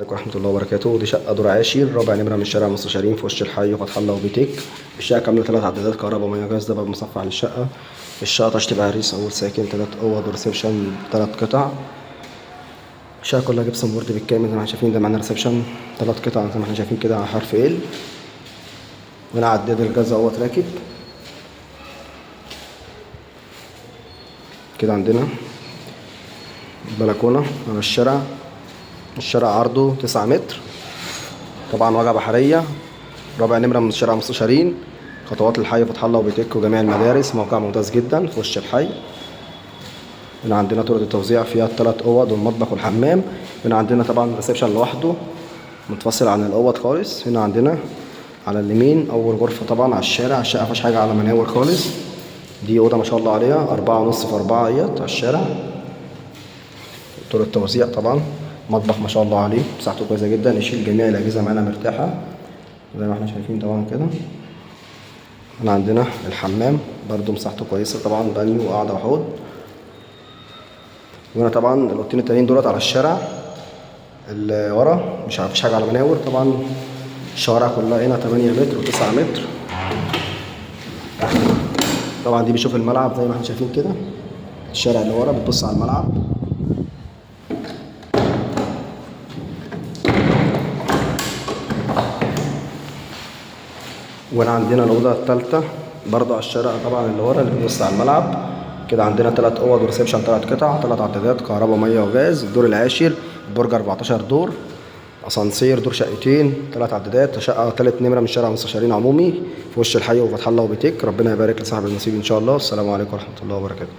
عليكم ورحمة الله وبركاته. دي شقة دور عاشر، رابع نمرة من شارع المستشارين في وش الحي وفتح الله وبيتك. الشقة كاملة 3 عدادات كهرباء ومية غاز، ده باب مصفح للشقة. الشقة تشطيب عريس، أول ساكن، 3 أوض و reception 3 قطع. الشقة كلها gypsum board بالكامل زي ما احنا شايفين. ده معانا reception 3 قطع زي ما احنا شايفين كده على حرف L. هنا عداد الغاز اهوت راكب كده. عندنا بلكونة على الشارع، الشارع عرضه 9 متر، طبعا واجهة بحرية، رابع نمرة من شارع مستشارين، خطوات الحي فتح الله وبيتك وجميع المدارس. موقع ممتاز جدا في وش الحي. هنا عندنا طرق التوزيع فيها ال3 اوض والمطبخ والحمام. هنا عندنا طبعا reception لوحده منفصل عن الاوض خالص. هنا عندنا على اليمين اول غرفة طبعا على الشارع، الشقة مفيهاش حاجة على مناور خالص. دي اوضة ما شاء الله عليها 4.5 في 4 اهيت على الشارع. طرق التوزيع طبعا، مطبخ ما شاء الله عليه مساحته كويسة جدا، يشيل جميع الأجهزة معانا مرتاحة زي ما احنا شايفين طبعا كده. هنا عندنا الحمام برضو مساحته كويسة طبعا، بانيو وقعدة وحوض. وهنا طبعا الأوضتين التانيين دولت على الشارع اللي ورا، مش عارف حاجة على مناور. طبعا الشوارع كلها هنا 8 متر و9 متر. طبعا دي بيشوف الملعب زي ما احنا شايفين كده، الشارع اللي ورا بتبص على الملعب. وهنا عندنا الأوضة التالتة برضو على الشارع طبعا اللي ورا اللي بيبص على الملعب كده. عندنا 3 أوض و reception 3 قطع، 3 عدادات كهرباء مية وغاز. الدور العاشر، برج 14 دور، أسانسير، دور شقتين، 3 عدادات، شقة تالت نمرة من شارع مستشارين عمومي في وش الحي وفتح الله وبيتك. ربنا يبارك لصاحب النصيب إن شاء الله. السلام عليكم ورحمة الله وبركاته.